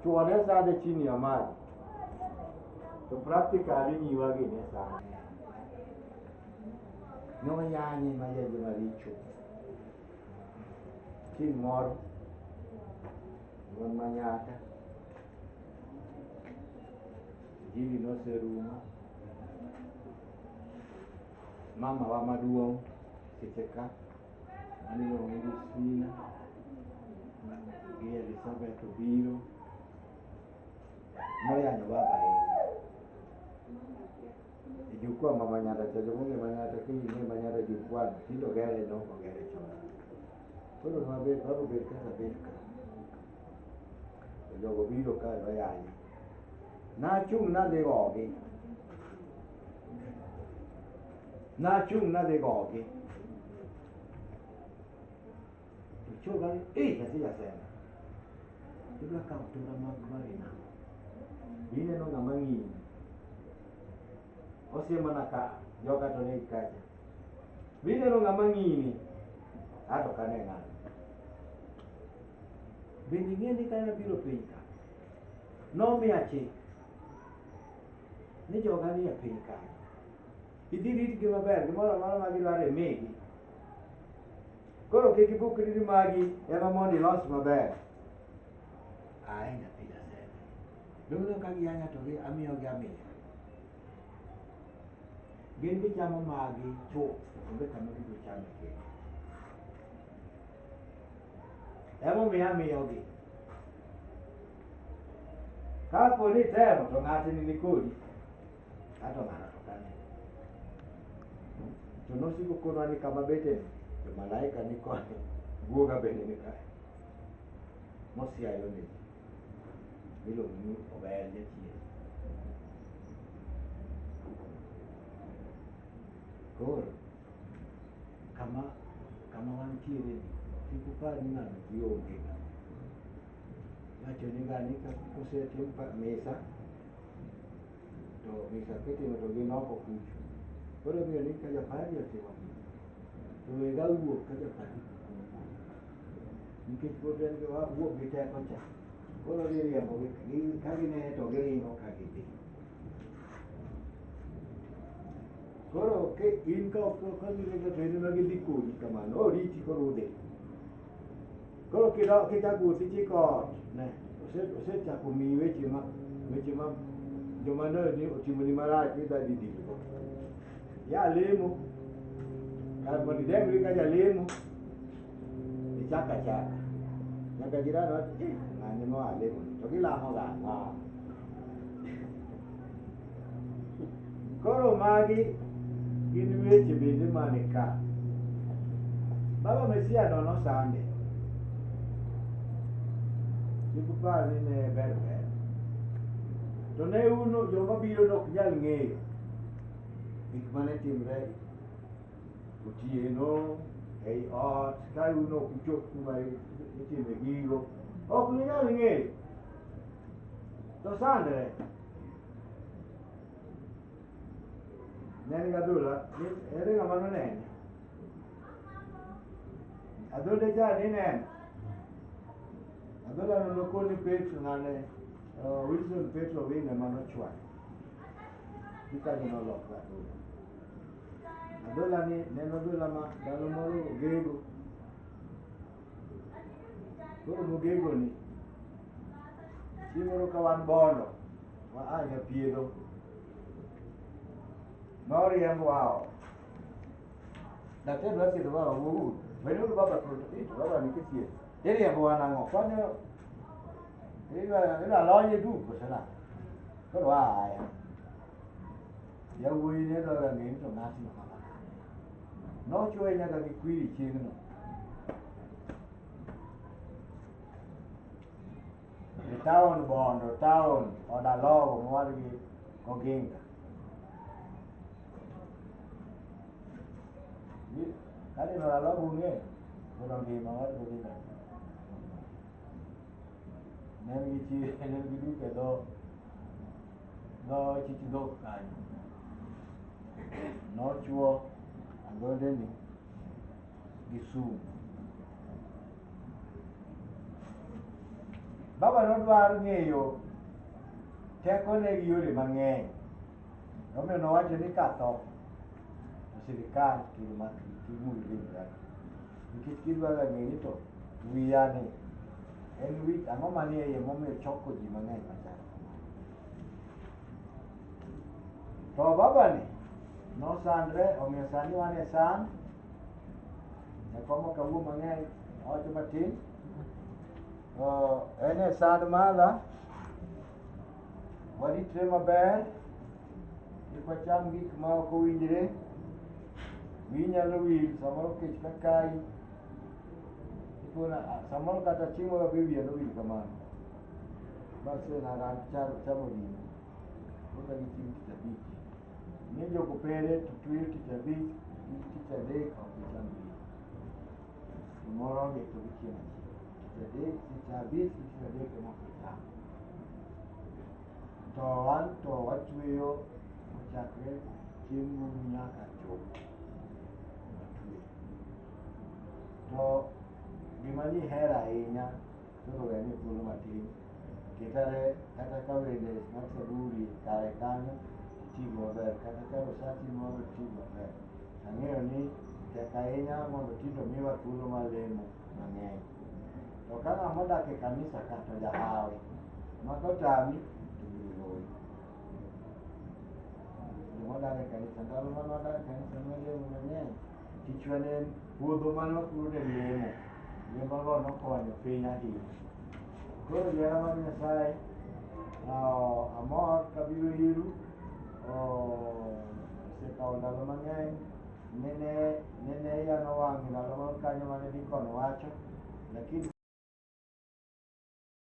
Chwo ne sande chini ya maji. To practically nyiwa gi ne sande. Noyanye mayenje maricho. Chieng' moro, wan Manyatta, injili noserumo. Mama wa maduong' seche ka, mane iluongo ni Justina gi Elizabeth obiro, noyanyo baba ahinya. E jukwaa ma Manyatta cha, joma ong'e Manyatta, ka ing'e Manyatta jukwaa no, tinde ogere ne ok ogere chon. Koro nwabet, baba obet kaka abet ka. To jogo biro ka noyanye. Nachung' nadhi gogi. Nachung' nadhi gogi. To choga ni, "Eh, nyathi jasema. Idwa kawo tora mag marina. Ineno ng'ama ng'iyi. Osiemona ka, joka to ne kacha. Ineno ng'ama ng'ini. Ato kane ng'ano. Bende ing'e ni kane abiro piny ka, nomiya chik ni joga nie piny kanyo. Idhi ritgi maber, gimoro amora ma gidwaro imigi. Koro kik ibukri ni magi ema mondo ilos maber. Ae nyathi jaseme. Donge ka giyanya to gi amiyogi amiya. Gin gichamo magi chuth, onge kama gibiro chame kendo. Emomiyo amiyogi. Kapo ni itemo to ng'atni ni kodi. Ato ng'ano to kane. To nosiko konwa ni kama bete ni, to malaika ni koni, guoga bende ni kae. Mosiayo ne ji. Miluongo ni Ober Jachien. Koro, kama wantiere ni, kik upar ni ng'ano gionge ga. Iwacho ni gani ka kosetim misa, to misa kitimo to gin oko kucho. Koro imiyo ni ka japadri otimo misa, to wega wuok ka japadri pok owuok. Nikech pod en gi wuok gi teko cha. Koro odhi riembo gi, ka ginene to giringo ka gidhi. Koro ke in ka ok ka giringo to in ema gidhi kodi kamano, oriti koro udhi. Koro kichako wuoth ichiko ot, ne, osechako miyi weche ma joma ne otimoni marach midhi dhi deal go. Ya lemo, kar mondo idembri ka jalemo, ichako achaka. Nyaka jirani wacho, "Eh, ng'ani moa lemo ni, to gilamo ga ang'o?" Koro magi gin weche bende mane ka. Baba Mesia no nosande. Kik upar ni ne ber ber. To ne un joma biro ne ok nyal ng'eyo gik mane timre otieno ei ot ka un ok uchop kuma itime gigo. Ok unyal ng'eyo. To sandre. Ne en gi adhola, ere ng'ama nonene? Adhonde cha nineno. Adhola no nokoni Petro ng'ane, Wilson Petro Wing ema nochwale. Gikanyo nolokre adhola. Adhola ni ne en adhola ma ndalo moro ogego. Koro mogego ni, chieng' moro ka wan Bondo, wa a Nyapiedho. Noriembowa oko. Daktari dwa thiedho baba, wuouru. Beduru baba to baba nikech thieth. Iriembowa nang'o? Konyo idwa lonye duk koso nang'o? Koro wa aya. Yawuoyi ne dwa ng'e ni to ng'atno ng'ama nade. Nochuoye nyaka gi kwiri chieng'no. E town Bondo, town od Alogo mowadgi Oginga. Kadino Alogo ung'eyo? Pod ongima owadgi Oginga. Ne en gi chi, ne en gi duka e dho chich dhok kanyo. Nochuo adhondeni gi sum. Baba nodwar ng'eyo tekone gi yore mang'eny. Omiyo nowacho ni katho to sirikal kik mak kik mul ringra. Nikech gidwaga ng'e ni to wiya ni en wich ang'o manie iye momiyo choko ji mang'eny machal kama. To baba ni nosandre omiyo sani wan e sand. Jakom ok awuo mang'eny, awacho matin. En e sand mara, waritre maber, kik wacham gik ma ok owinjre. Wiyi nyalo wil samoro kech ka kayi. Samoro kata chieng' moro be wiya nowil kamano. Bas chamo ring'o. Koro gi chieng' tich abich. Ni jokopere to tweyo tich abich gi tich adek ok gicham ring'o. Gimoro gi to gichiemo achiel. Tich adek, tich abich gi tich adek ema ok gicham. To wan to watweyo kochakre chieng' buru nyaka chop watweyo. To gima ji hero ahinya koro we ni thuolo matin ketare kata ka wende mag saburi kare kanyo itigo maber kata ka rosachi moro itigo maber. Ang'eyo ni tek ahinya mondo tinde omiwa thuolo mar lemo mang'eny. To ka ng'ama odak e kanisa ka to jahawi ma kotami to biro loyi. Joma odak e kanisa ndalo mane wadak e kanisa ne walemo mang'eny. Tichwa ne en puodho mane wapuro ne en lemo. Lemogo nokonyo piny ahinya. Koro johera mag Nyasaye, amor kabiro iru. Osekawo ndalo mang'eny. Nene iya nowang' ndalo moro kanyo mane Deacon wacho. Lakini